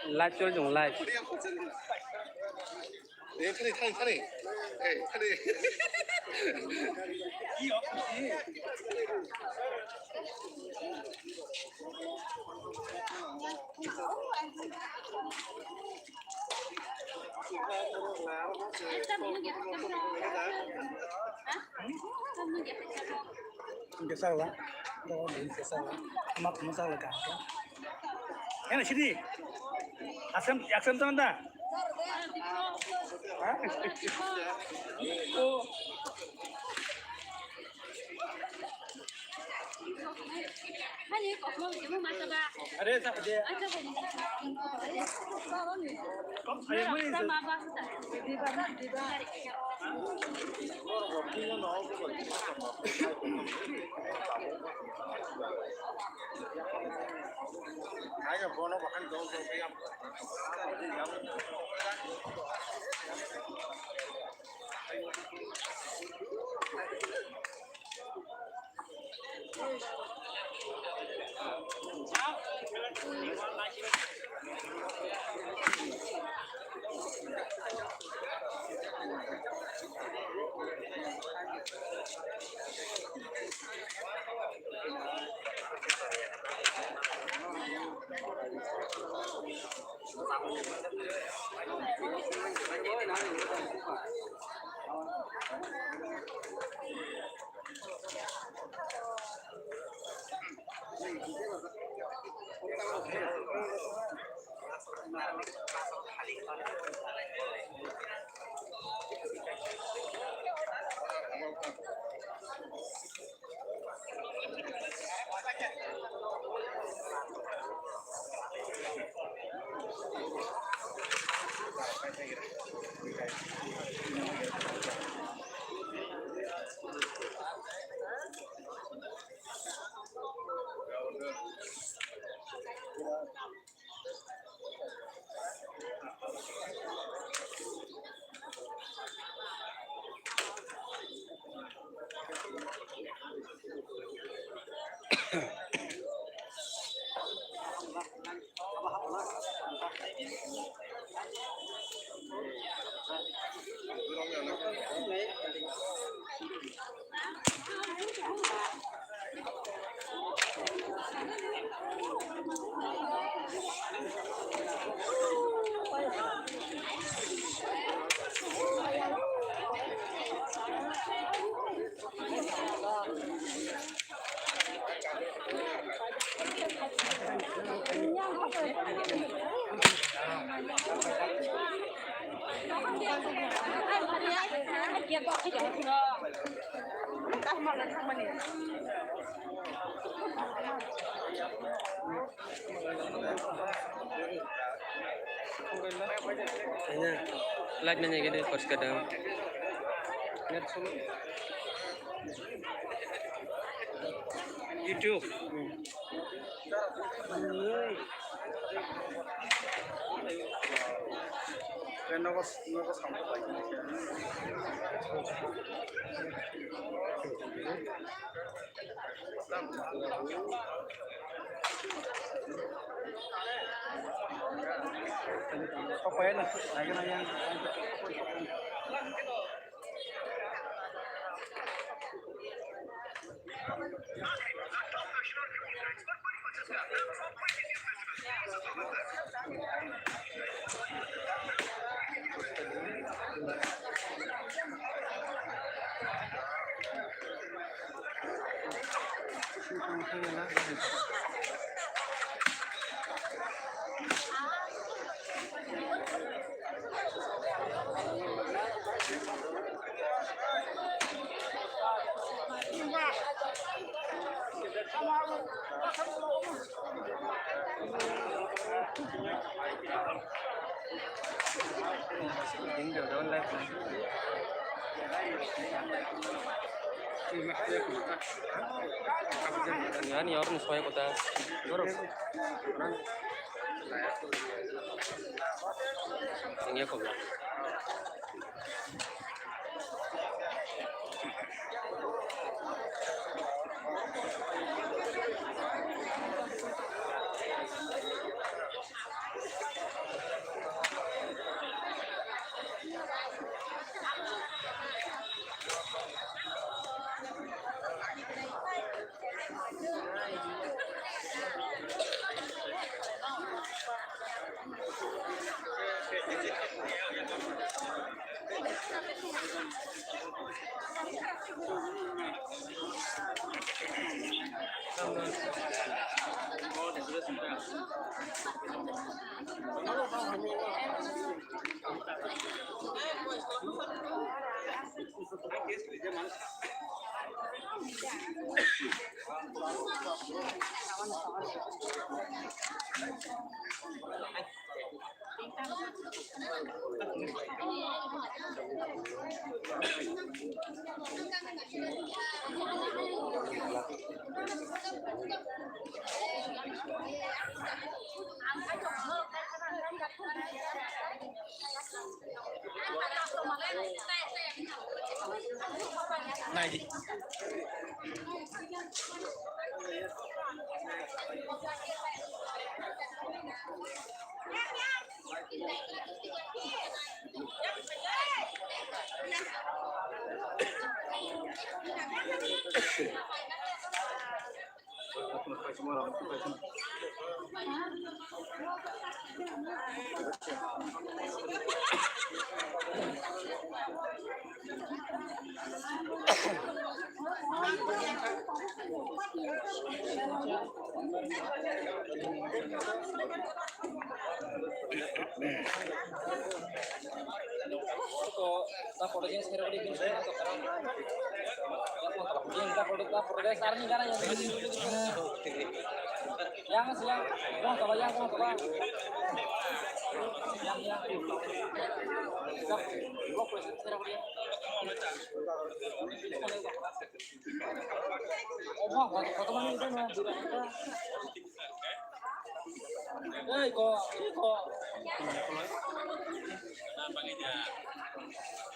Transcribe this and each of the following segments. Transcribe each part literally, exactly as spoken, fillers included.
Live choli tongo, live. Eh, thani, thani, thani. Eh, thani. Hingke sala, dogo hingke sala, ama kuno sala kaham khe. Heno sidi, asam, asam tong da? Ha? O. Are, sa de. Light nanya gede, poriskar dong. YouTube. Yani, orang ni soya kota. Borok. Yang ya kau.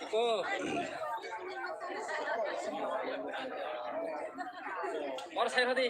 Iko. Or side hodi.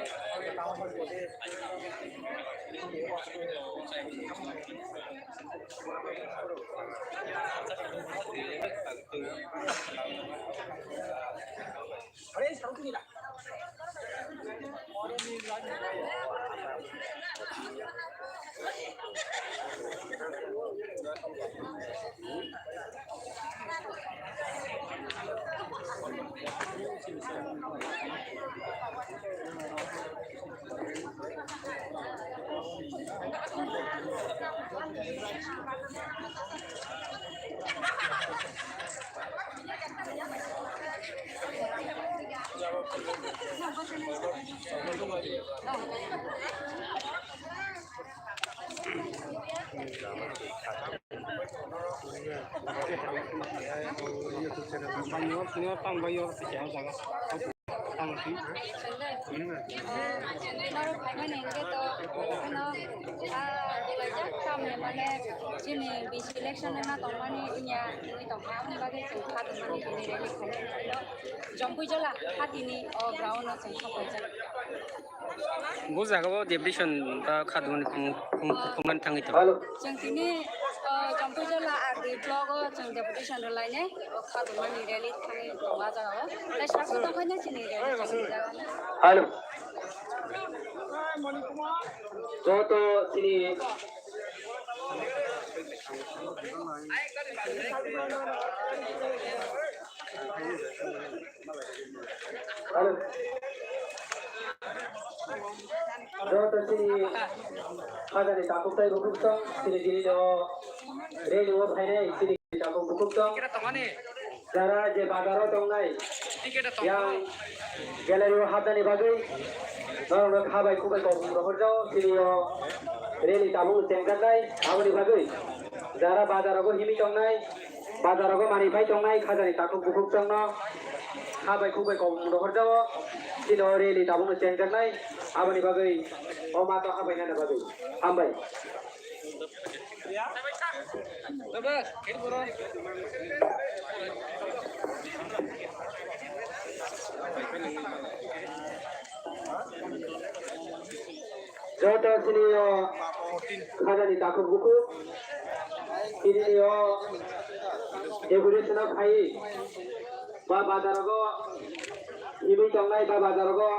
Norok phaimani hwnkhe to, ano, ah, tamni mane chini B C election wngna tongmani wngya wngwi tongkha, aboni bagwi chwng kha tongmani tini rally khainani phano Jampuijala hatini o ground-o chwng kha paijak. Bo jagao deputation ba kha tongmani phung-, phung-, phungmani thangwi tongo. Chwng tini, o, Jampui jila R D block o chwng deputation rwlainai, o kha dungmani rally thangwi tongo a jagao. Tei saksa tongkhaino chini rally thangwi jaga. Hello. Joto chini Joto chini hajani takhuk tei bukhuk tong, chini dini o rally o phainai chini takhuk bukhuk tong. Jara je bazar o tongnai, yang gallery o hapnani bagwi norokno kha bai khuk bai kok rohorjao, chini o rally tabuk chengjaknai, aboni bagwi jara bazar rogo himwi tongnai, bazar rogo manwi pai tongnai, khajani takhuk bukhuk tongno kha bai khuk bai kok rohorjao, chini o rally tabukno chengjaknai, aboni bagwi o mato habainani bagwi hambai. Joto chini o khajani takhuk bukhuk, chini o decoration o phai ba bazar rogo himwi tongnai ba bazar rogo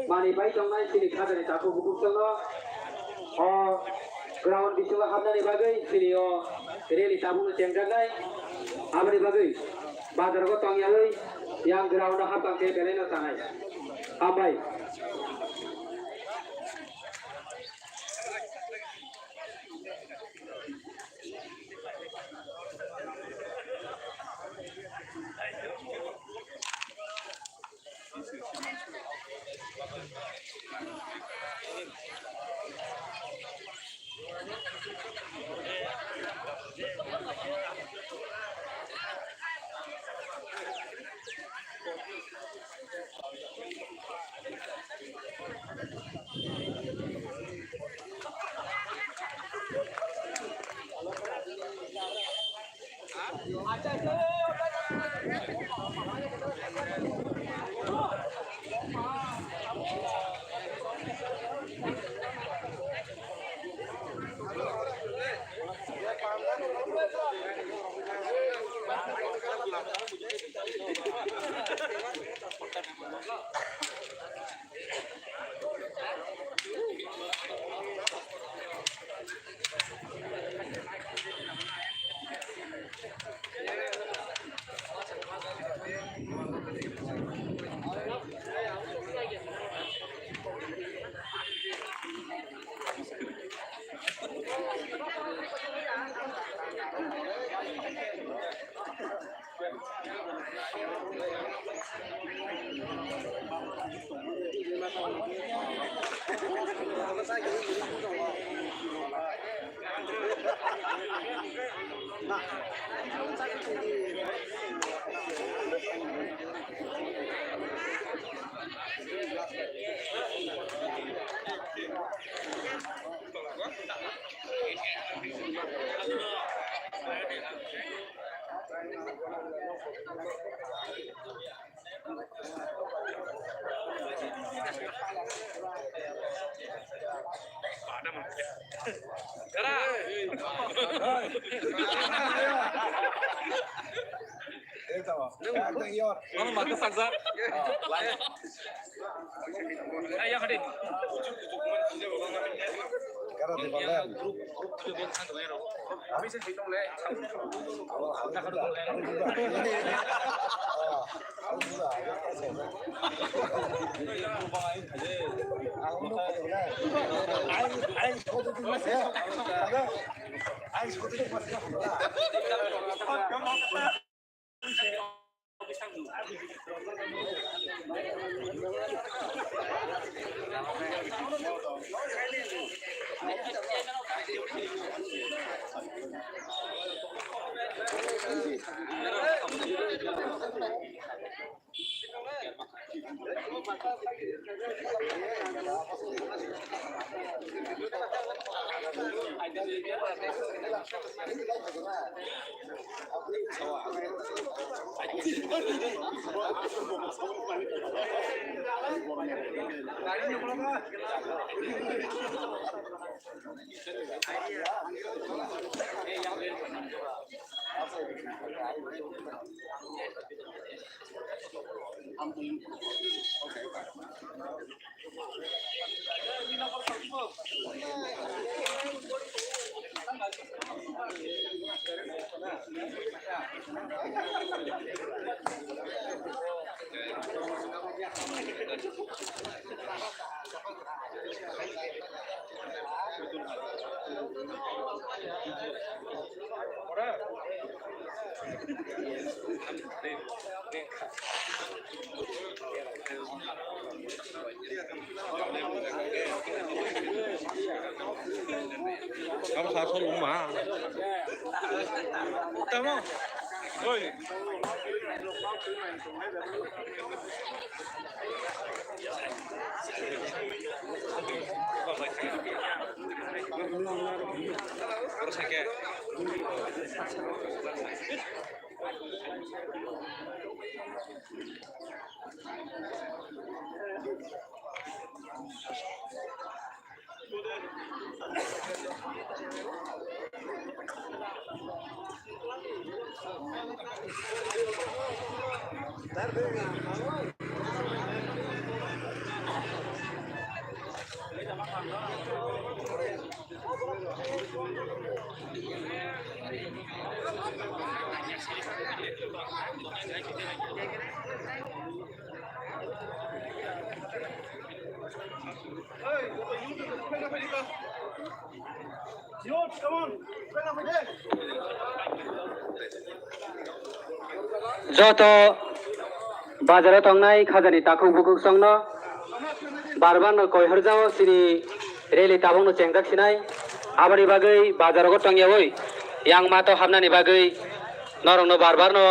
manwi pai tongnai chini khajani takhuk bukhuk tongno o ground bisingo hapnani bagwi chini o rally tabukno chengjaknai. Aboni bagwi bazar rogo tongyawi yang ground o hapkang khe belai no tanai. Hambai. Abo sa sol ma. Tamo. Oi. Joto bazaro tongnai khajani takhuk bukhuk songno barbarno koi horjao chini rally tabukno chengjak sinai. Aboni bagwi bazarogo tongyawi yang mato habnani bagwi norokno barbarno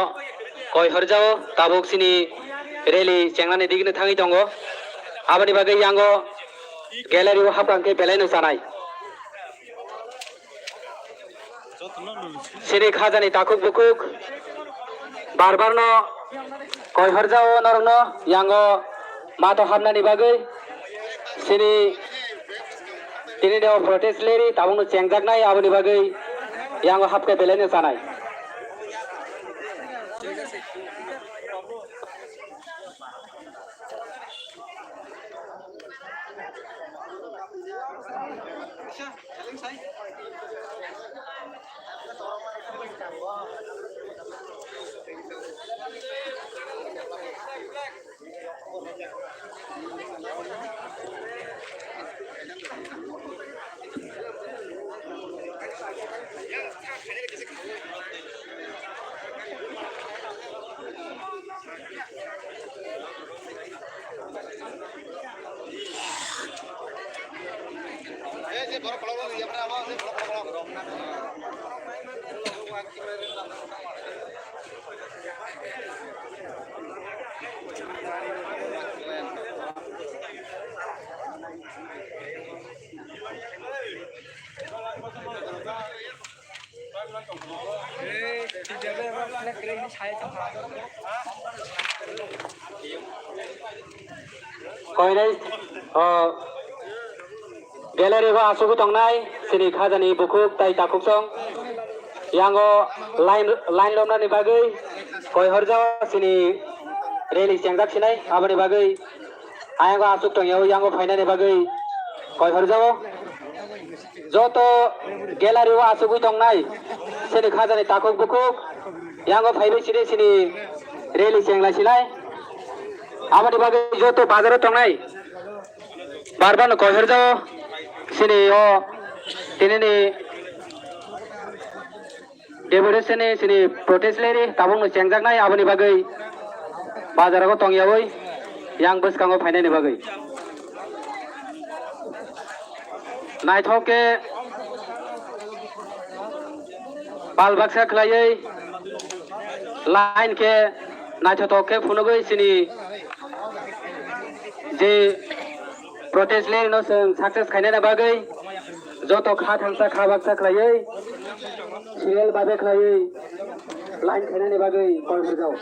koi horjao tabuk chini rally chengnani digini thangwi tongo. Aboni bagwi yango gallery o hapkang khe belai no chanai. Chini khajani takhuk bukhuk barbarno koi horjao norokno yango mato habnani bagwi chini tini deo protest rally tabukno chengjaknai aboni bagwi yango hapkhe belai no chanai. Koinai, o, gallery o asugwi tongnai chini khajani bukhuk tai takhuksong. Yango line, line lomnani bagwi koi horjao chini rally chengjak sinai, aboni bagwi ayango asuk tongya, yango phainani bagwi koi horjao. Joto gallery o asugwi tongnai chini khajani takhuk bukhuk yango phaibai side chini rally chengla sinai. Aboni bagwi joto bazaro tongnai barbarno koi horjao chini o tinini Deputation ni chini protest rally tabukno chengjaknai, aboni bagwi bazar o tongyawi yang bwskango phainani bagwi. Naithok khe pal baksa khlaiwi line khe naithothok khe phunugwi chini je protest rally no chwng success khainani bagwi joto kha thangsa kha baksa khlaiwi serial babe khlaiwi line khainani bagwi call khaijao.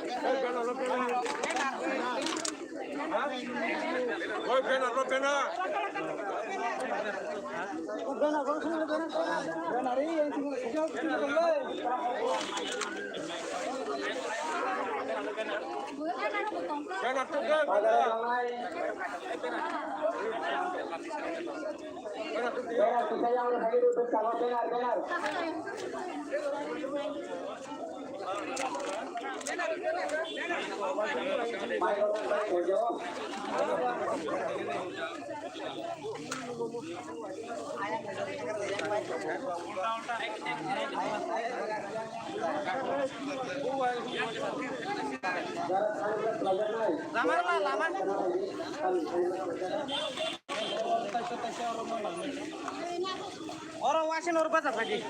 Oro wasin oro bacha phaidi.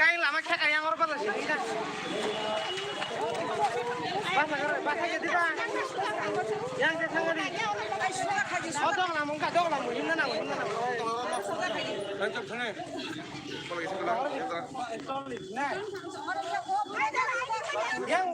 Kain lama khe kayang oro bacha sidi da. Bacha kare, bacha kare diba. Yang je thangani. O dog lamung ka, dog lamung, hinna lamung, hinna lamung. Yang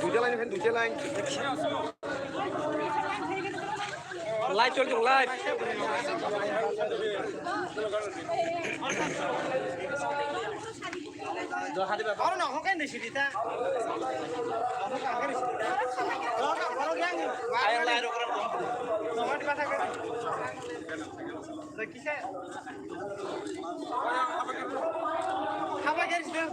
Duja line, duja line. Live chol chung, live. Oro no hokai ni sidi ta. Ayang lai ro kra. Kisa. Haba gari sida.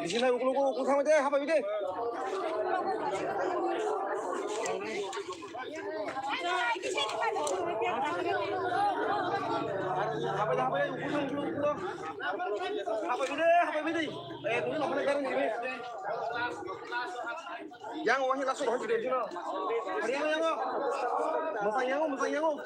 Bisi nai ukuluk ukuluk thangbai de, habai de. Habai de, habai de, ukuluk ukuluk ukuluk. Habai de, habai de. Eh, ukuluk habai de, habai de. Yang wahini langsung hancur dia, Jino. Hari ini, yang, oh. Musang, yang, oh, musang, yang, oh.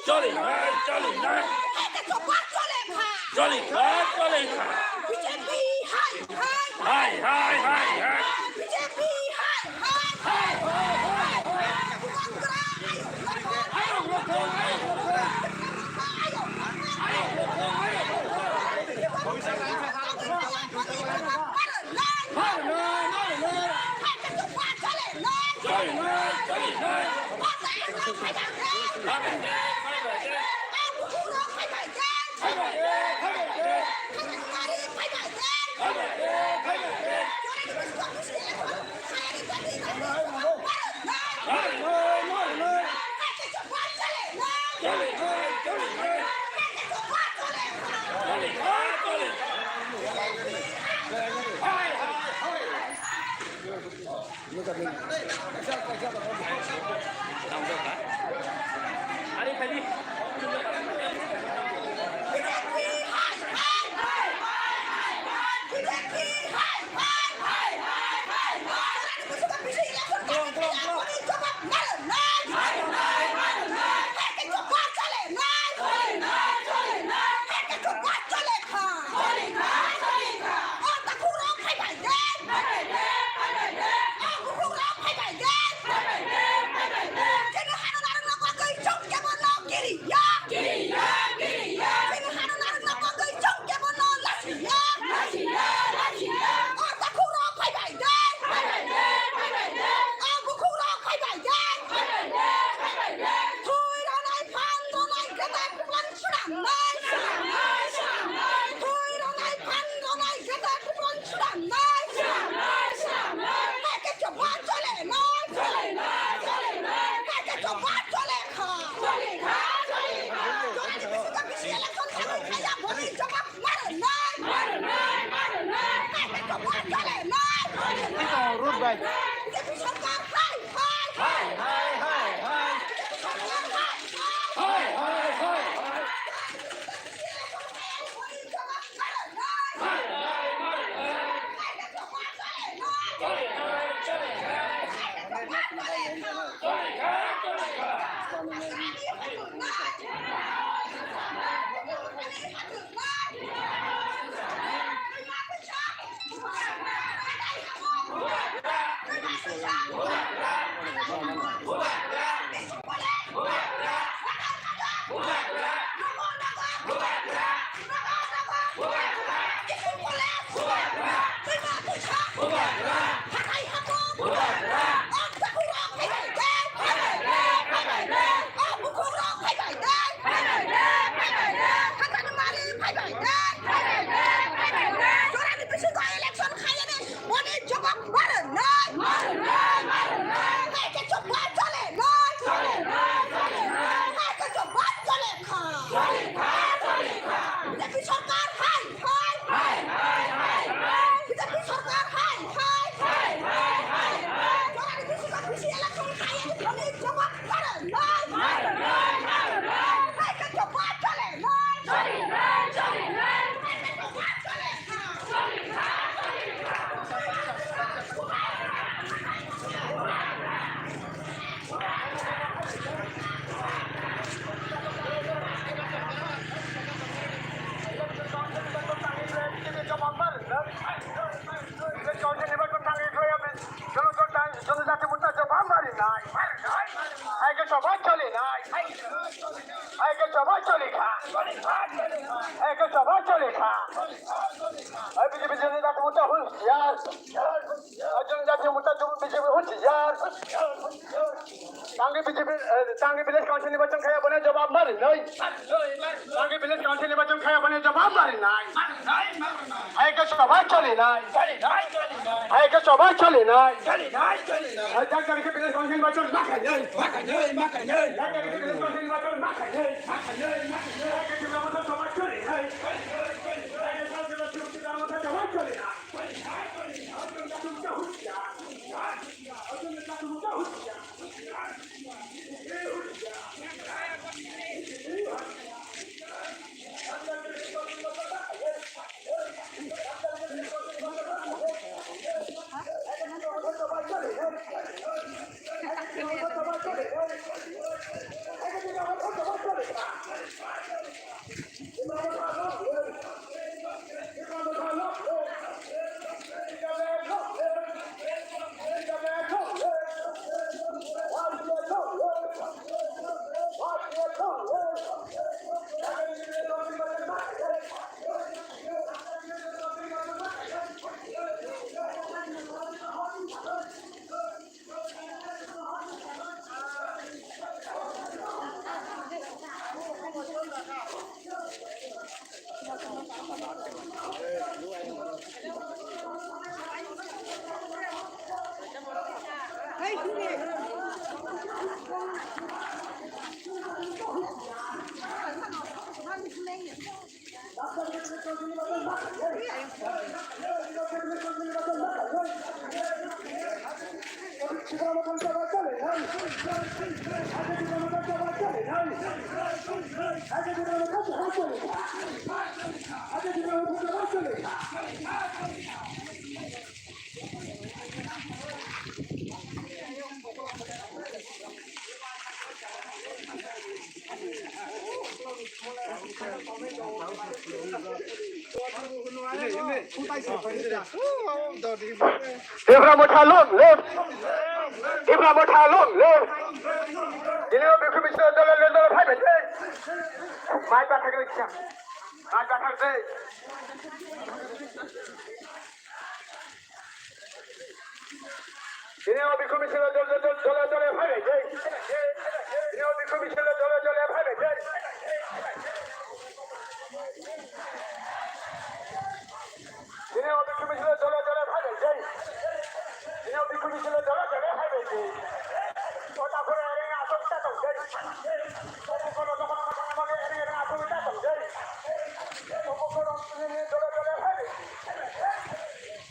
Chole nai, chole nai. Chole kha, chole kha. Hai, hai, hai, hai. Jorani bisingo election khaiyani boni jobab marwrwnai. Marwrwnai, marwrwnai. Hai khe chobab cholenai. Cholenai, cholenai. Hai khe chobab chole kha. Chole kha, chole kha. B J P sorkar hai, hai. Hai, hai, hai, hai. B J P sorkar hai, hai. Hai, hai, hai, hai. Jorani bisingo bisi election khaiyani boni jobab marwrwnai. Marwrwnai, marwrwnai. Hai khe chobab cholenai. Cholenai, cholenai. Hai khe chobab cholenai. Hai khe chobab chole kha. Hai khe chobab chole kha. Hai B J P joni jati mota husiar. Hai joni jati mota B J P husiar. Tangwi B J P, eh, tangwi village council nirbachon khaiya boni jobab marwrwnai. Tangwi village council nirbachon khaiya boni jobab marwrwnai. Hai khe chobab cholenai. Hai khe chobab cholenai. Hai jak jak khe village council nirbachon ma khainai. Ma khainai, ma khainai. Jak jak khe village council nirbachon ma khainai. Ma khainai, ma khainai. Hai khe chobab cholenai. Hai khe chobab cholenai. Tipra Motha long live! Tipra Motha long live! Dini o bikhu bisingo dole dole phaibai de. Mai bathak rikha. Mai bathak de. Dini o bikhu bisingo dole dole dole dole phaibai de. Dini o bikhu bisingo dole dole phaibai de. Dini o bikhu bisingo dole dole phaibai de. Dini o bikhu bisingo dole dole phaibai de. O takhoro ereng asok ta tong de. O bukhoro dokon ma tong ma ereng ereng asok ta tong de. O bukhoro dole dole phaibai de.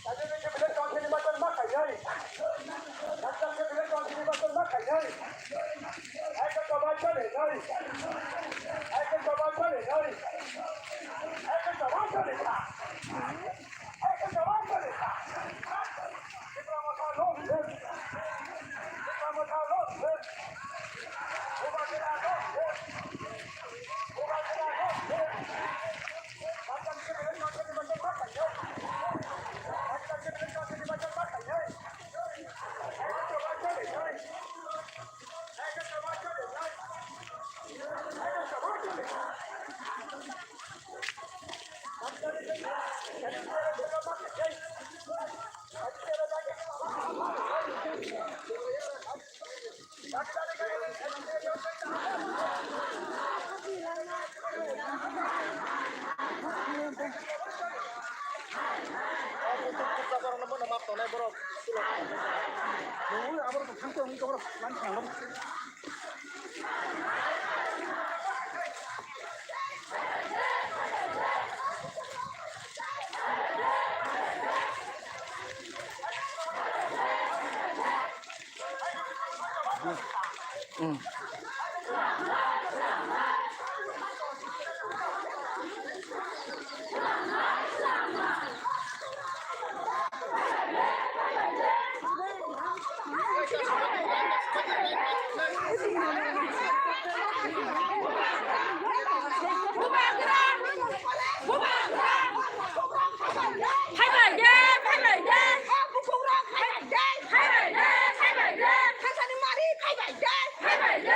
Tadi ni village council ni bachon ma khainai. Tadi ni village council ni bachon ma khainai. Hai ka tobai chole nai. Phaibai de, phaibai de. Phaibai de, phaibai de. Phaibai de.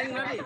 Swnamnai,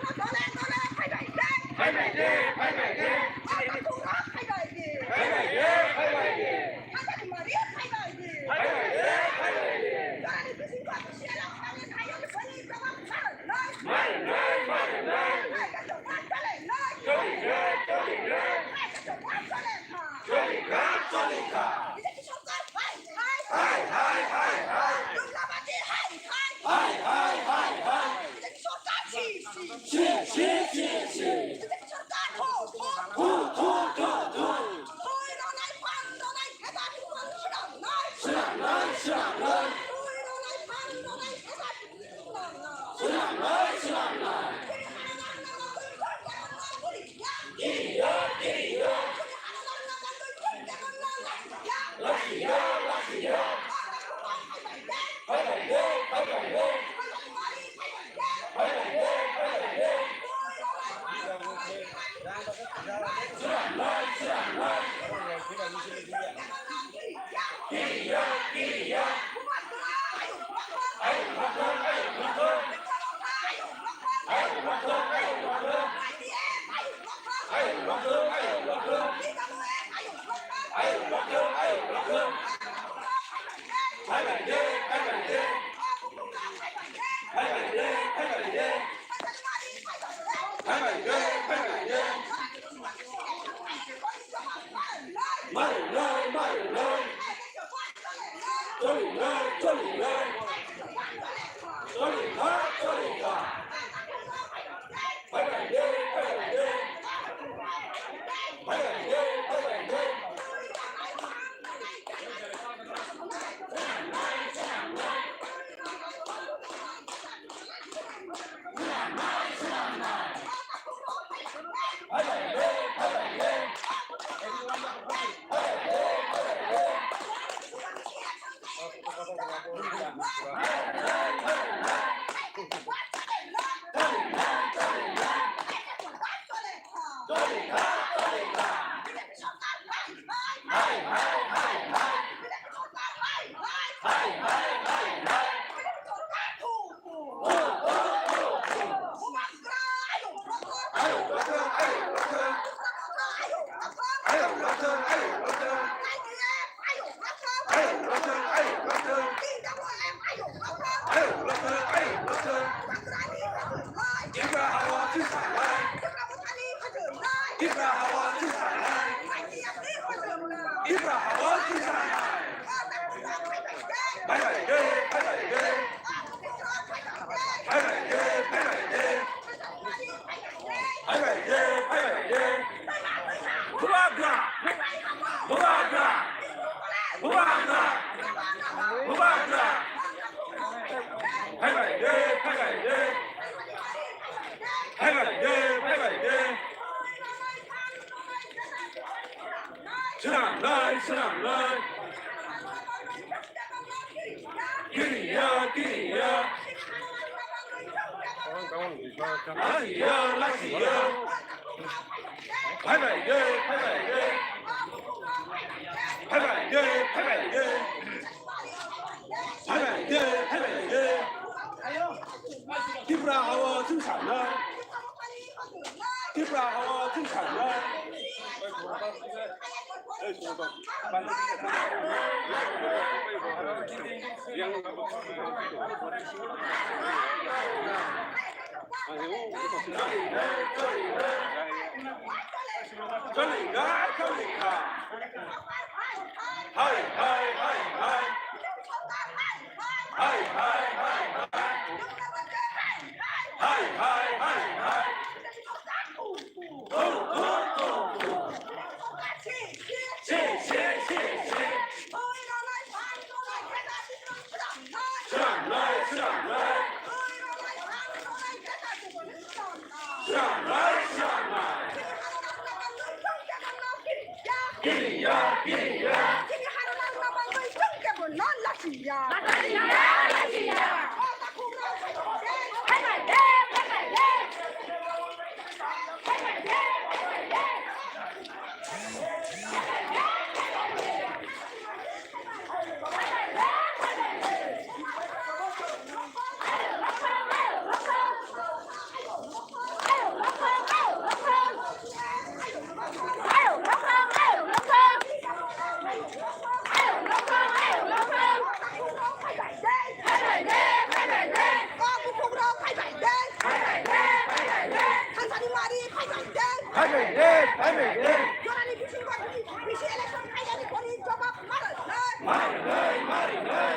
swnamnai. Kiriya, kiriya. Lachiya, lachiya. Phaibai de, phaibai de. Phaibai de, phaibai de. Phaibai de, phaibai de. Tipra hao chwng sanai. Tipra hao chwng sanai. Hai, hai, hai, hai. Hai, hai, hai, hai. Hai, hai, hai, hai. Si, si, si, si. Swnamnai, swnamnai. Swnamnai, swnamnai. Kiriya, kiriya. Jorani bisingo bisi election khainani pori jobab marinai. Marinai, marinai.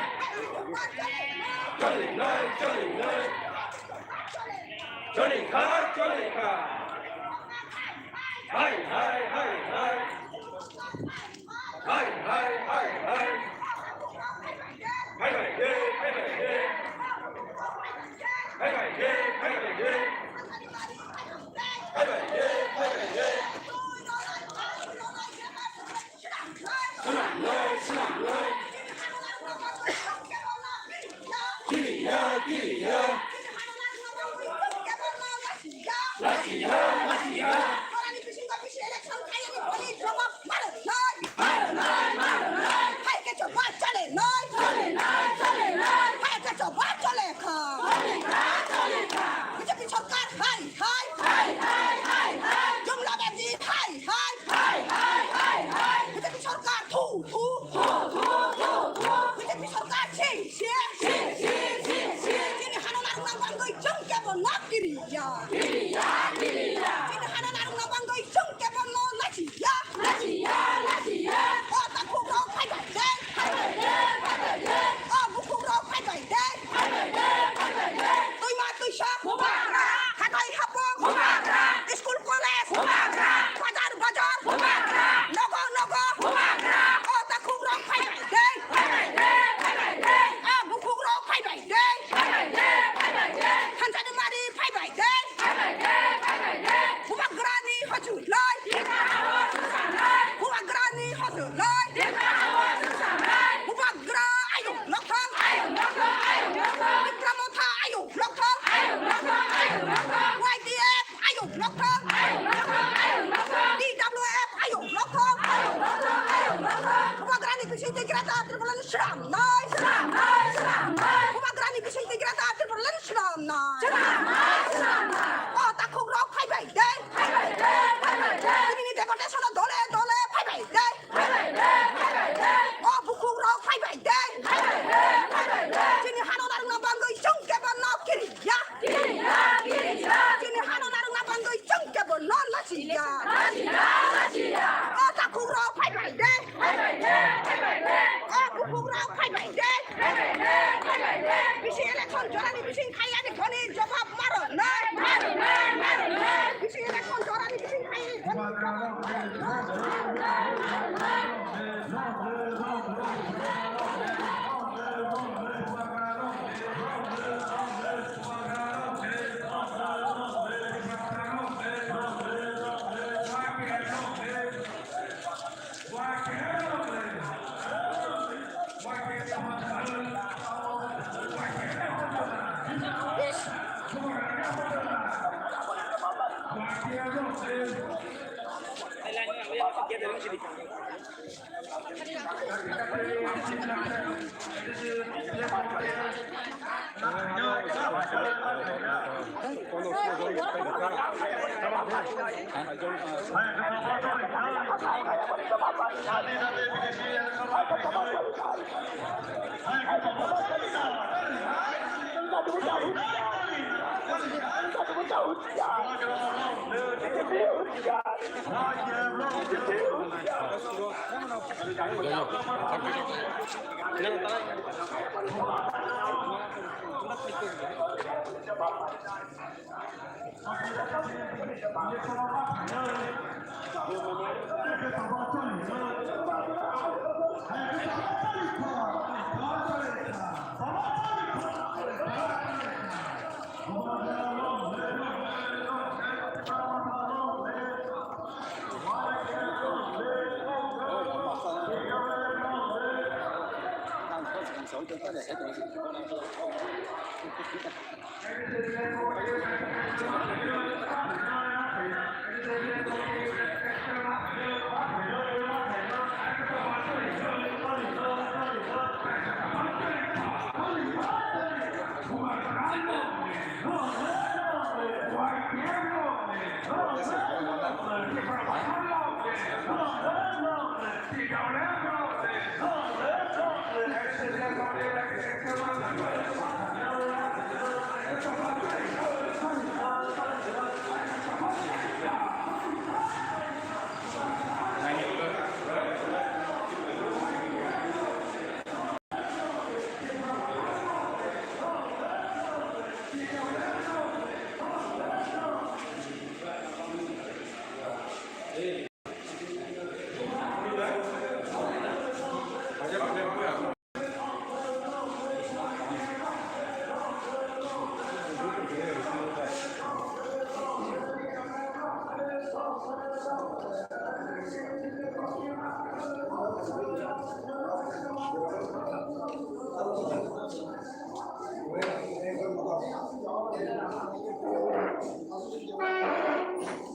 Choli nai, choli nai. Choli kha, choli kha. Hai, hai, hai, hai. Hai, hai, hai, hai. Hai, hai, hai, hai, hai. Hai, hai, hai, hai, hai. Hai, hai, hai, hai, hai. Swnamnai, swnamnai. Kiriya, kiriya. Lachiya, lachiya. Marinai, marinai. Hai khe choba chole noi. Chole noi, chole noi. Hai khe choba chole kha. Chole kha, chole kha. B J P sarkar hai hai. Hai, hai, hai, hai. Jumla bandi hai hai. Hai, hai, hai, hai. B J P sarkar thu, thu. Thu, thu, thu, thu. B J P sarkar si, si. Si, si, si, si. Chini hano narwkna bangwi chwng kebo no kiriya. Kiriya, kiriya. Chini hano narwkna bangwi chwng kebo no lachiya. Lachiya, lachiya. O takhuk rok phai bai de. Phai bai de, phai bai de. O bukhuk rok phai bai de. Phai bai de, phai bai de. Twima twisa. Bubagra. Hathai hapung. Bubagra. School college. Bubagra. Bazar bazar. Bubagra. Nogo nogo. Bubagra. O takhuk rok phai bai de. Phai bai de, phai bai de. O bukhuk rok phai bai de. Phai bai de, phai bai de. Thansa ni mari phai bai de. Phai bai de, phai bai de. Bubagrani hojulai. Bubagrani hojulai. Bubagra ayuk lokthang. Ayuk lokthang, ayuk lokthang. Bikram Motha ayuk lokthang. Ayuk lokthang, ayuk lokthang. Y T F ayuk lokthang. Ayuk lokthang, ayuk lokthang. T W F ayuk lokthang. Ayuk lokthang, ayuk lokthang. Bubagrani bising twi Greater Tipraland swnamnai. Swnamnai, swnamnai. Bubagrani bising twi Greater Tipraland swnamnai. Swnamnai, swnamnai. O takhuk rok phai bai de. Phai bai de, phai bai de. Tini ni deputation o dole dole phai bai de. Phai bai de, phai bai de. O bukhuk rok phai bai de. Phai bai de, phai bai de. Chini hano narwkna bangwi chwng kebo no kiriya. Kiriya, kiriya. Chini hano narwkna bangwi chwng kebo no lachiya. Lachiya, lachiya. O takhuk rok phai bai de. Phai bai de, phai bai de. O bukhuk rok phai bai de. Phai bai de, phai bai de. Bisi election jorani bising khaiyani khoni jobab marinai. Marinai, marinai. Bisi election jorani bising khaiyani khoni jobab marinai.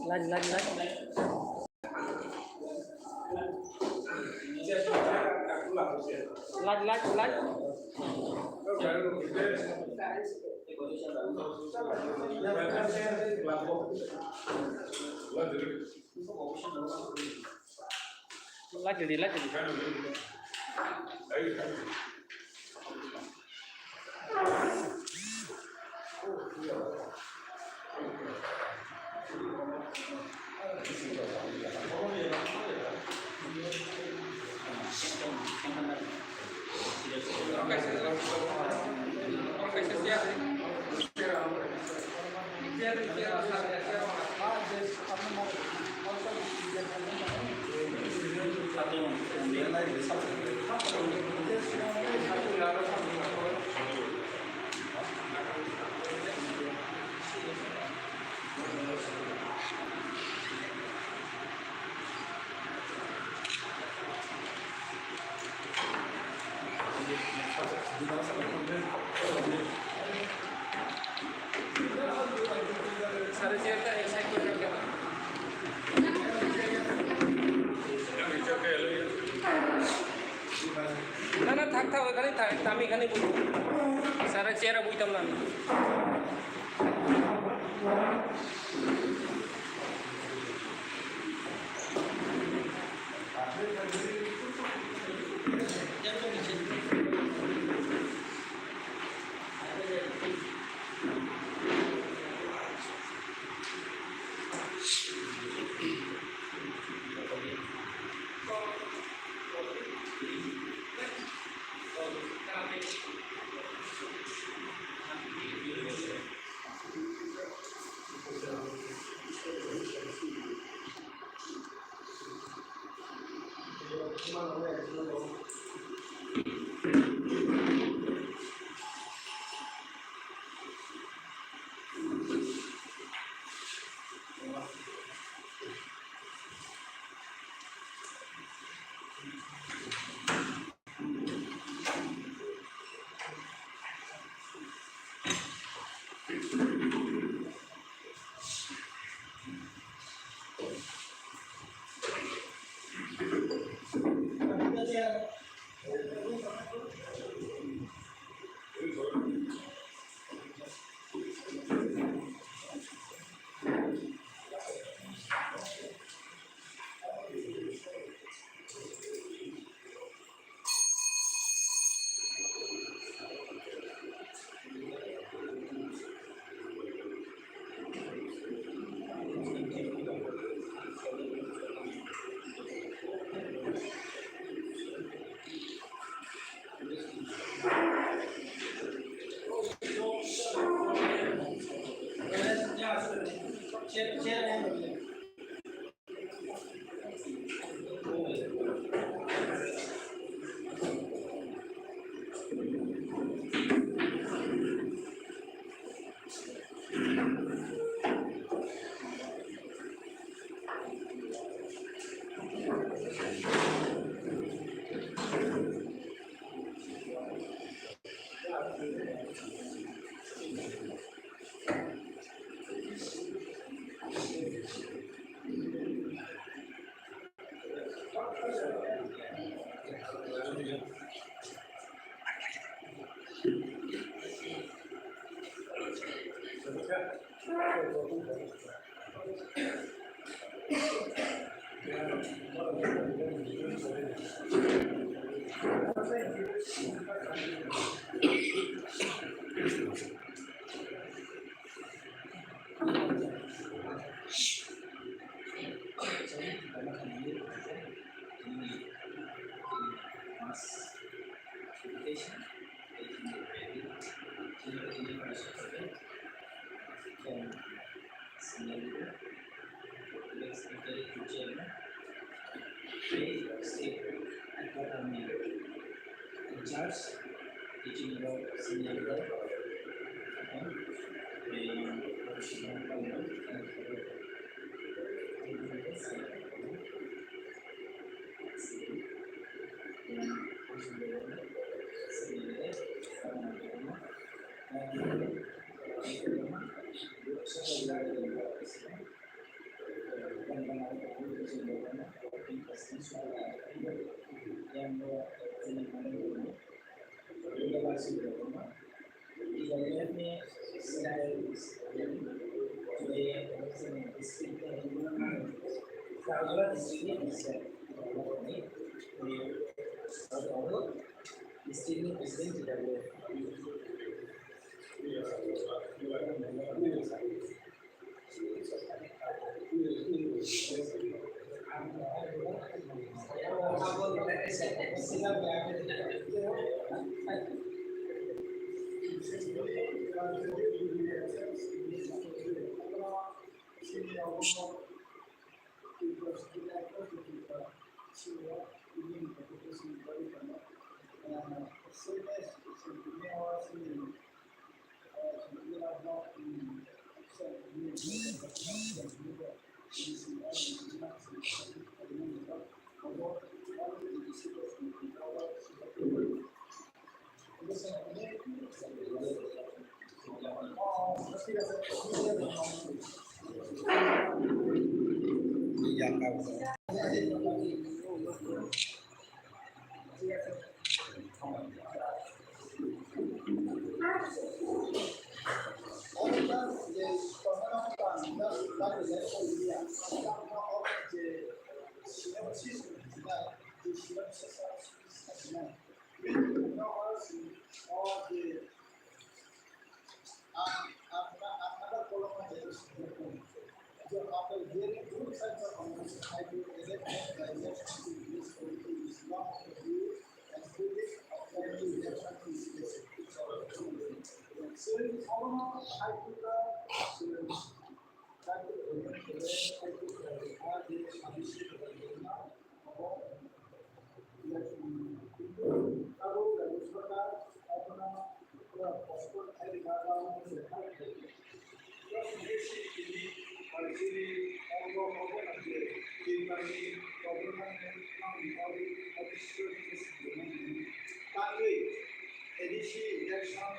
Lari, lari, lari. Lari, lari, lari. Lari, lari. Na, na, thak, thak, ekhane thak, tami ekhane bui. Sara chair-o bui tamna. Tangwi A D C election,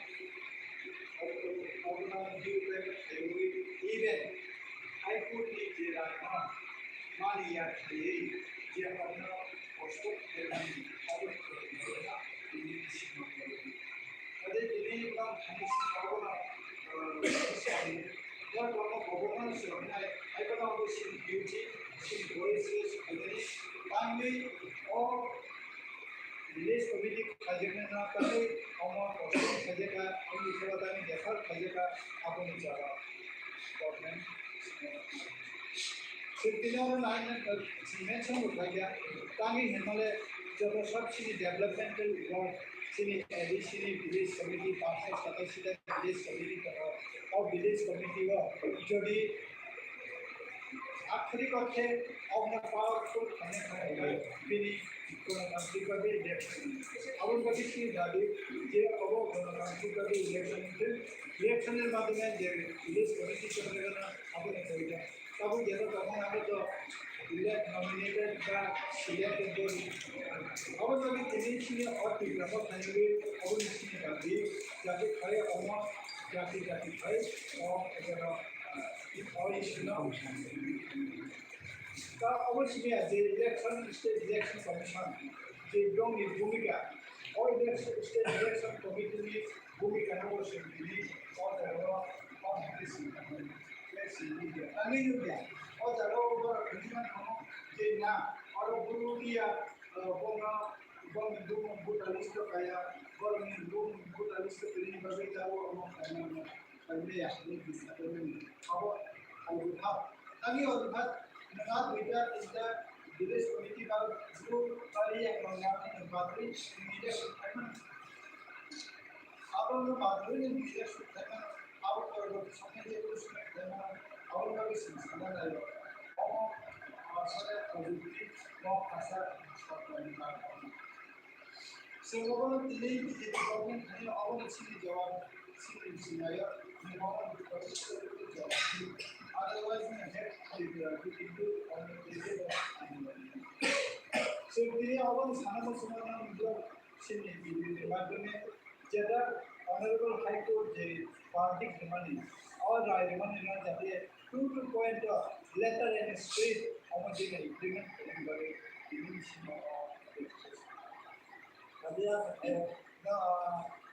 Governor Hugh Webb khaiwi even High Court ni je rangma mani ya khaiwi je Governor postpone khaimani abo ni khoroknwi tini sima khaiwi. Tei tini bang thani sima abo no, ah, sani, ya kono Governor swnamnai, hai kono abo sini duty, sini voice raise khaimani, tangwi o Village committee khaijaknai na tei omo kosom khaijaka, omo bisalo tani defar khaijaka, aboni jawab government. Sirtino oro nine mention bo khaija, tangwi hinmale joto sab chini developmental work, chini A D C ni village committee, paanch sho satai sita village committee tongo, o village committee o jodi Akhiriko khe okno powerful khaina khainai bini gonotantrik bhabe election. Aboni bagwi chini dabi je obo gonotantrik bhabe election hwnkhe election ni madhyome je village committee chongrwgana aboni koita. Tabuk jesa tongmani abo to elect nominated ba selected body. Aboni bagwi tini chini o Tripura o khainwi aboni chini dabi jati khai omo jati jati khai o ejaro. Ta obo simi je election, state election commission je bongni bhumika, o election, state election committee ni bhumika no bo simi o jaga o, o bhumika simi, simi ani nugya o jaga o borok hinwi mano je na oro buru dia, eh, bono, bongni bumung voter list o kaya, borokni bumung voter list o kwrwini bagwi tabuk omo khaimano. Kaimaya ni disagreement abo algutha. Tangwi algutha nwnga duita tinta village committee ba group bari yang mangna ni batwi ni leadership khaimano. Abo no batwi ni leadership khaimano. Abo korbo samne je group khaimano. Abo no bisi sana layo. Omo asale algutha mo asa. So, obono tini B J P government thani obono chini jawab, chini sinayo, ni obono jawab. Otherwise, ni head, ni jawab, ni hindu, ni hindu. So, tini obono sana ko sumana ni jawab, chini B J P ni madhyame, jeta Honorable High Court je verdict rimani, o rai rimani na jate two two point letter and spirit omo je implement khaina bagwi tini sino.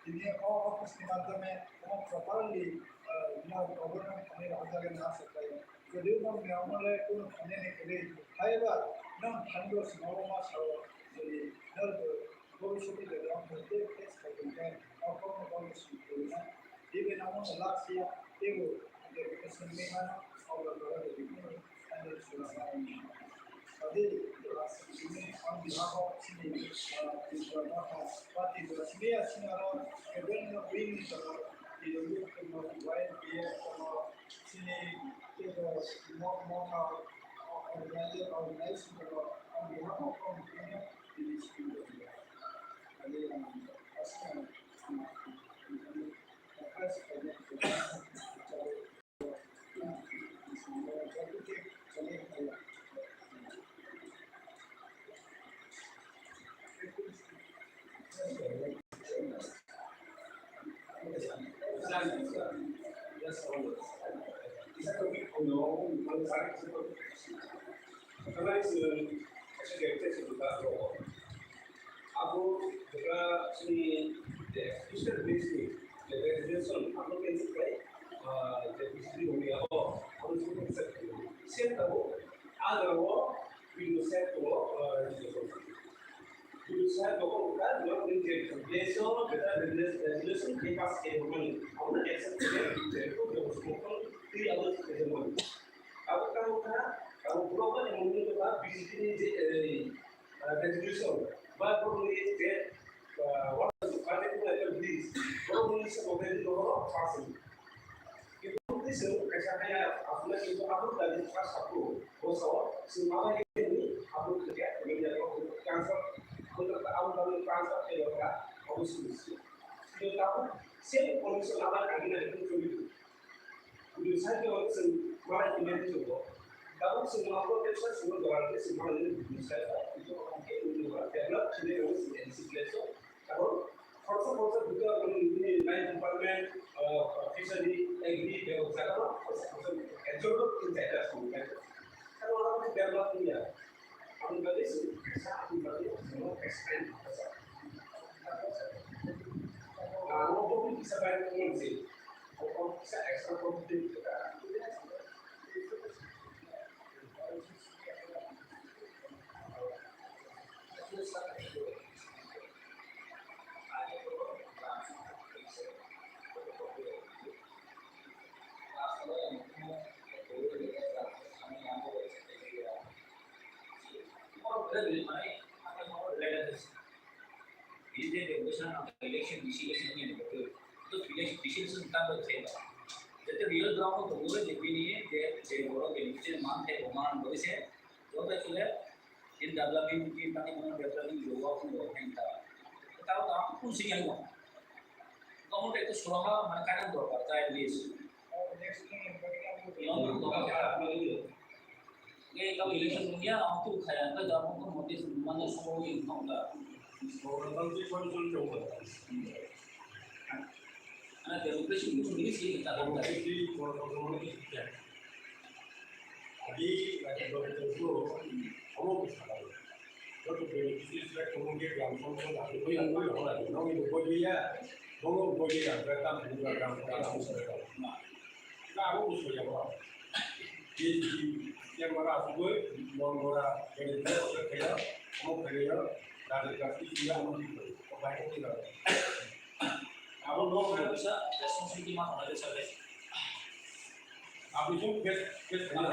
Tini o office ni madhyame omo properly, ah, no government thani rajagani asa khlaio. Jodi omo niamole kuno thani kwrwi, haiba nang thangbo swngo ma sao, jodi nang bobiswtni jodi omo tei face khaikhe, omo kono kono swngo kwrwi na. Even omo last year teibo education ni mano, obo logoi jodi kuno Adi, on behalf of chini, uh, Tripura Motha party, chini, chini aro, even the wing, uh, the youth, uh, Y M P F, uh, chini, uh, mo-, motha, uh, organized, organized, uh, on behalf of, uh, the chini, uh, adi, um, first time, um, Abo jekha chini, eh, Christian base ni, eh, graduation abo cancel khai, ah, je B C D rok ni abo, abo chini cancel khai. Same tabo, ah, jora o video set tongo, ah, video set tongo, ka jora ni je base o jekha graduation, graduation campus ke rok mani, abo na accept khai, je ko twi abo se mani. Abo tamo kha, abo borok ni mungwi kha B C D ni je, eh, ah, graduation, ba borok ni je, ah, what is it? What is it? Borok ni se borok ni borok pass. Kintu ni se kaisa kaya, abo na kintu abo tadi pass abo, bo sao, se mama ni abo kaya, abo transfer, abo transfer, abo transfer, abo se. Kintu abo same condition abo lagi na itu. Udu side o chwng malai tongmani tongo. Tabuk chwng ma protection chwngno jora rwgwi chwng malai nini udu side o. Udu side o develop khlai rwgwi chwng N C place o. Tabuk khoroksa khoroksa buka bini line department, ah, fishery, agri, bebak jaga o khoroksa khoroksa ekjon rok tin charta chwng khlai. Tabuk abo khe develop wngya. Aboni bagwi chwng kaisa, aboni bagwi chwngno explain khlai. Ah, abo bo kisa bai tongmani se. Bini je delegation ang election desilegation ni moto, to election desilegation ta bo theba. Jete real ground to bo je bini je, je boro beneficiary man thai bo man bo se, joto chule in developing ki tani mo developing jo wa ko hen ta. Ta ta kun si yang mo. Kamu itu suara mana kadang berapa kali list. Yang berapa kali list. Ngai kami election punya, aku kaya ke dapat pun motif mana semua yang kau tak. Anak demokrasi itu sendiri sih kita tahu. Jadi, ada beberapa kamu bisa tahu. Joto beneficiary select tongmani gram song song abo yang nungwi rok lai, nungwi bo boi ya, bono boi ya, gram song song gram song song. Ka abo bo soya bo. Ye ji, ye mara asugoi, mon mara, beneficiary select kaya, omo kaya, dari kasi ya, omo di boi, omo di boi. Abo no bisa responsibility ma hona desa desa. Abo itu kes kes kena.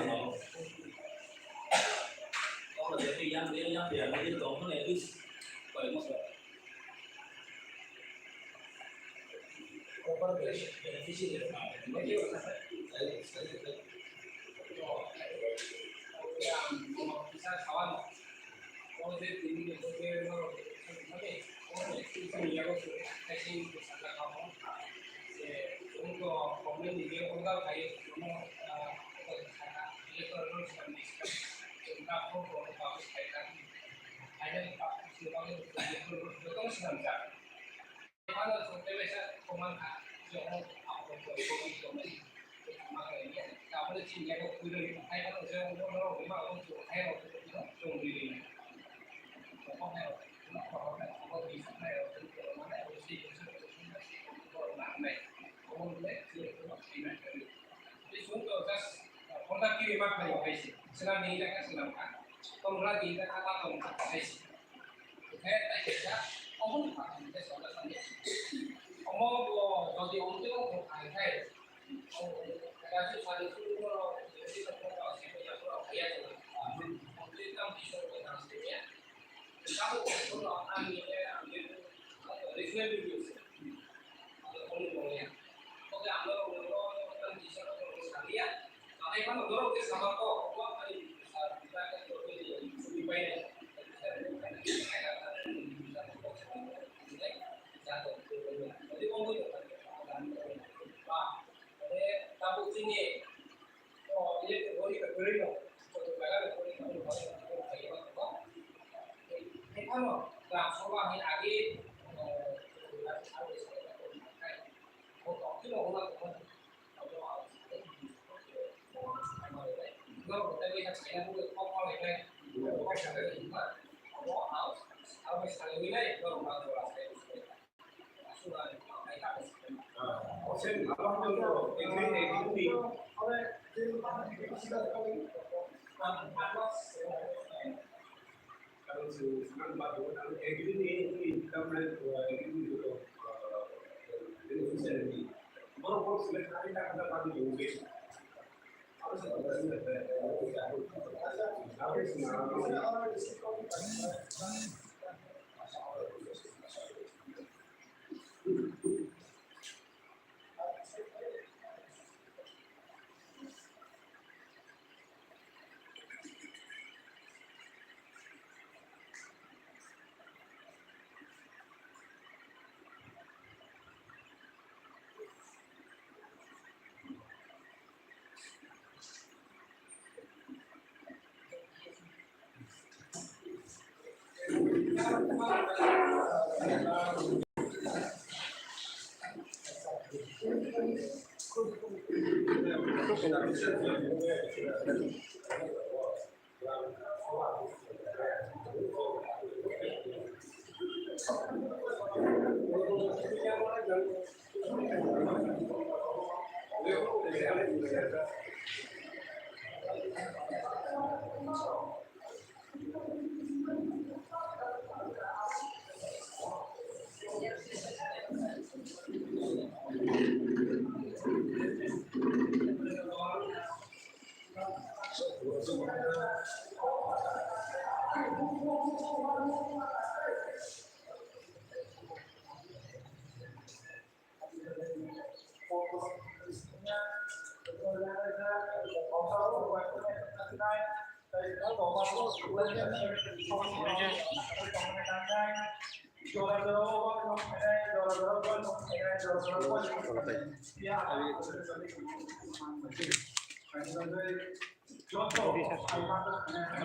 Abo jadi yang dia yang dia dia itu at least paling masa. Proper beneficiary. Yang bisa kawan. Kalau dia ini dia dia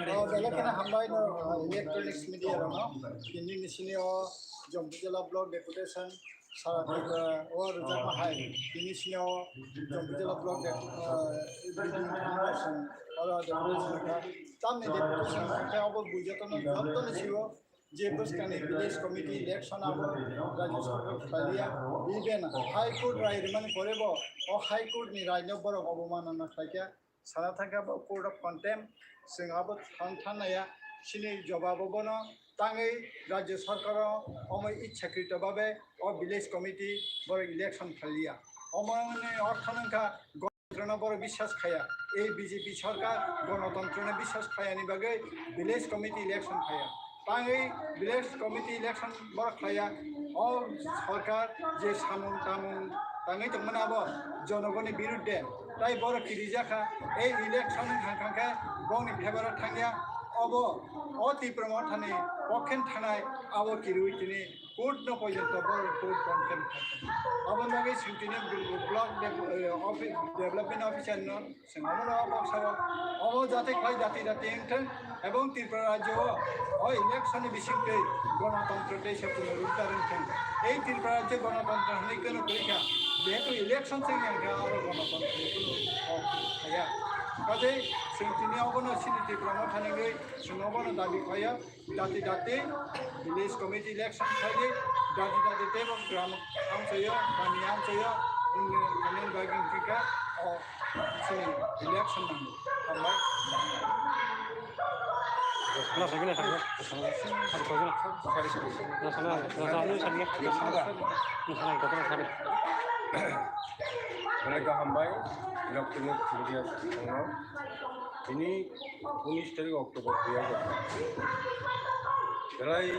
O belai kheno hambai no, uh, electronics media rok no. Tini ni sini o Jampui Jila Block Deputation sara Tripura o rwjakma hai. Tini sini o Jampui Jila Block Dep-, uh, Deputation, oro deputation kha. Tamni deputation khe obo buijoto no joto ni sio je bwskangni village committee election abo rajya sarkar khlaiya. Even High Court rai rwmani pore bo o High Court ni rai no borok obomanana khlaikha. Sana thangkha bo Court of Contempt, chwng abo thang thangnaya, chini jobabo bono tangwi rajya sarkaro omo ichhakrito babe o village committee borok election khailiya. Omoni ortho wngkha ganatantrano borok biswas khaya. Ei B J P sarkar ganatantrano biswas khayani bagwi village committee election khaya. Tangwi village committee election borok khaya. O sarkar je samung tamung tangwi tongmani abo jonogoni birudde. Tai borok kirijak kha, ei election ni thang thang khe bongni favour o thangya. Obo o Tipra Mothani Okhen thanai abo kirwi tini court no porjonto borok court confirm khaikha. Abo bagwi chwng tini block de-, eh, office, development officer no chwng obono o kok sao, obo jate khlai jati jati wngthwng ebong Tripura rajyo o, o election ni bisingtwi gonotontro tei se punoruddhar wngthwng. Ei Tripura rajyo gonotontro hwnwi kwno kwrwi kha, jehetu election se wngya hwnkhe oro gonotontro ni kok thaya. Kaje chwng tini obono chini Tripura motha nungwi chwng obono dabi khlaiya. Dati dati village committee election khaidi, dati dati tebo gram amchaio, kami amchaio, wngni kami bagwi wngkha o chini election nango. Hambai. Belai kaham bai, electronic media songno. Tini unis tarik October dui hajar. Belai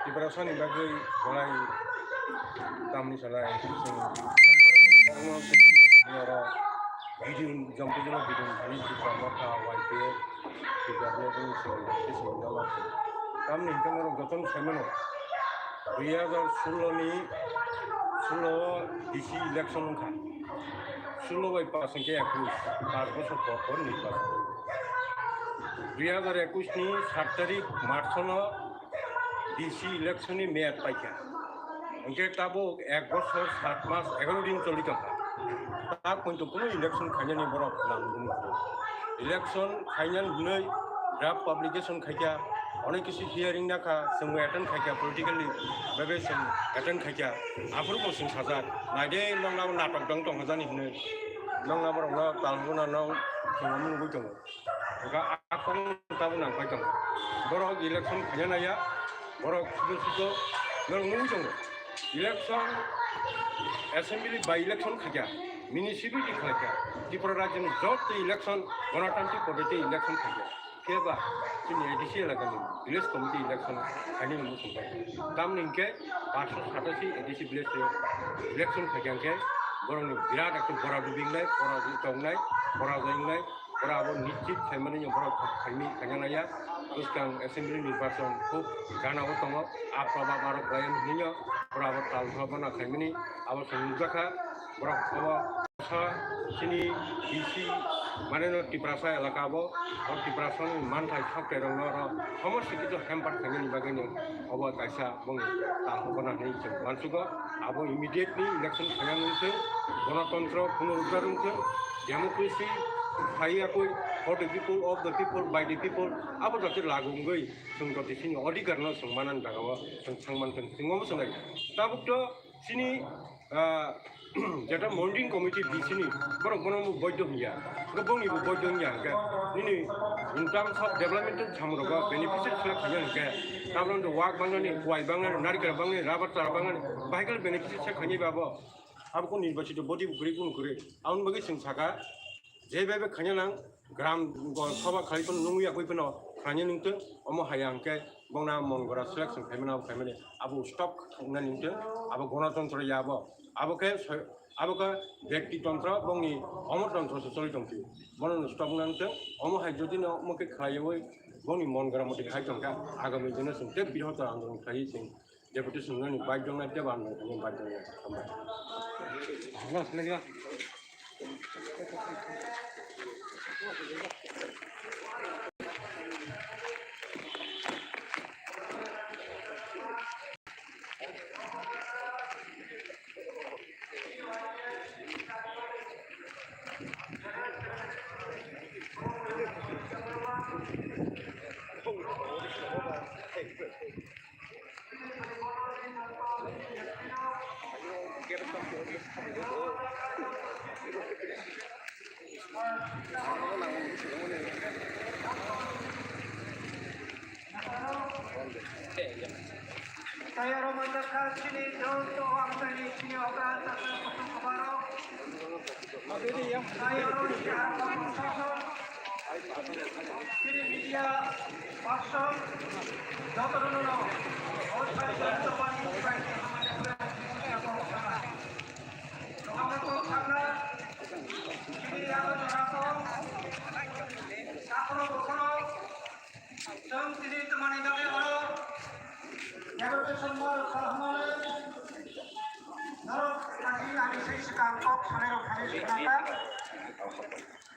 Tiprasani bagwi belai tamni salai chwng oro bidin, jompo joma bidin thani Tipra Motha, Y P F, Tipra Motha ni chwng baptism wngya ma chwng. Tamni hwnkhe norok jotono sai mano, dui hajar sullo ni, sullo o D C election wngkha. Sullo bai pash hwnkhe ekush, pash bochor por por nirbachon. Dui hajar ekush ni sat tarik March no D C election ni meyad paikha. Hwnkhe tabuk ek bochor sat mas egaro din choli tongkha. Ta poito kunu election khainani borok nang nukgo. Election khainani hinwi draft publication khaikha, onek kisu hearing nakha, chwngbo attend khaikha, politically bebe chwng attend khaikha. Aphuru bo chwng sajak, naide nokna natok dong tongkha jani hinwi. Nokna borokno talhuna nong chwng omo nugwi tongo. Hwnkha a kok tabuk nang phai tongo. Borok election khaina naiya, borok sudo sudo norok nugwi tongo. Election, assembly by election khaikha, municipality khaikha, Tripura rajyoni joto election, gonotantrik poddhiti election khaikha. Phiya ba chini A D C elakani village committee election khainani muchung bai. Tamni hinkhe paanch sho satashi A D C village o election khaikha hinkhe borokni birat ekta bora dubi wngnai, pora tongnai, pora jai wngnai, pora abo nischit khaimani borok khaimi khaina naiya. Bwskang assembly nirbachon khub gana o tongo, a proba borok bai hinyo, pora abo tal pora bana khaimani abo chwng nukjakha, borok abo Sa chini D C mane no Tiprasa elaka bo, o Tiprasa ni manthai sokte rok no oro somosto kichu hamper khainani bagwi no obo kaisa bongni tal hokona hinwi chwng uansugo. Abo immediately election khaina wngthwng, gonotontro punoruddhar wngthwng, democracy phaiya koi for the people, of the people, by the people, abo jaate lagu wngwi chwng jotoni chini odhikar no chwng manani jaga o chwng thang manthwng, chwng omo chwng lai. Tabuk to chini, ah, jeta monitoring committee D C ni borok bono boidho wngya, hwnkhe bongni bo boidho wngya hwnkhe nini in terms of developmental samung rogo beneficiary khlai khaina hwnkhe tabukno wak bangnani, kwai bangnani, narikal bangnani, rubber chara bangnani, bahai khe beneficiary se khainai ba abo, abo kok nirbachito body bo kwrwi kunu kwrwi. Aboni bagwi chwng saka, je bebe khaina nang, gram go soba khlai phano nungwi yakwi phano khaina nungtwng, omo haya hwnkhe bongna mon gora selection khaimani abo khaimani abo stop wngna nungtwng, abo gonotontro ya abo, abo khe so-, abo khe byakti tontro bongni omor tontro se choli tongphi, bono stop wngna nungtwng, omo hai jodi no omo khe khlaiwi bongni mon gora moti khai tongkha, agami dino chwng tei bihor andolon khlaiwi chwng Deputation nani bai tongnai tei bang nani bai tongnai. Hambai. Tei oro manjakha chini joto amchaini chini okra chakra kutung kwbaro. Tei oro chini media person jotono no o sai joto mani bai chini yago jora ko sakro bokoro chwng chini Deputation Mara Kahmale, Narok Kaji ani sei swkang kok sanai rok thani swnaka.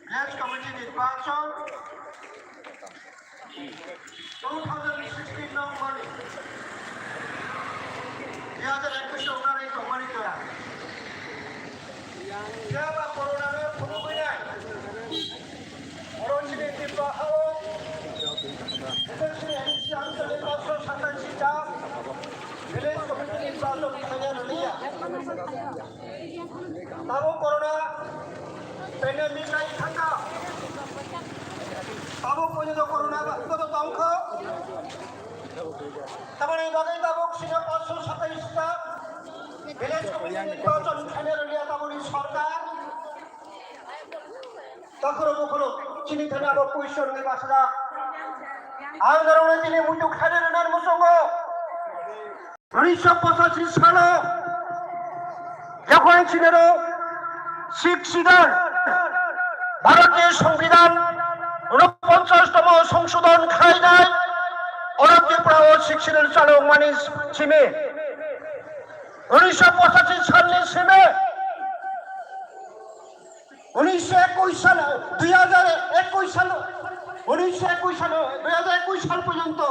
Village Committee nirbachon two thousand sixteen number, dui hajar ekush number ei tongmani toya. Jeba corona no phunugwi nai. Oro chini Tripura hao, chini N C R ni paanch sho satais ta village committee ni paanch sho khaina rwliya. Tamo corona pandemic nai thangkha. Tamo poito corona ba, ba, ba, tongkha. Tamoni bagwi tabuk sino paanch sho satais ta village committee ni paanch sho khaina rwliya tamoni sorkar. Takhoro bukhoro chini thani abo question ni basra. Ang norokno tini muitu khaina rwna muchungo. Unisho pochashi salo jokhon chinero Sixth Schedule, Bharatiyo Songbidan unoponchashtomo songshodhon khlainai, oro Tripura o Sixth Schedule chalokmani simi, unisho pochashi salni simi, unisho ekush sal, dui hajar ekush sal, unisho ekush sal, dui hajar ekush sal porjonto,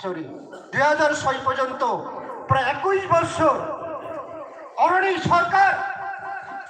sorry, dui hajar soi porjonto, prai ekush bochor oroni sorkar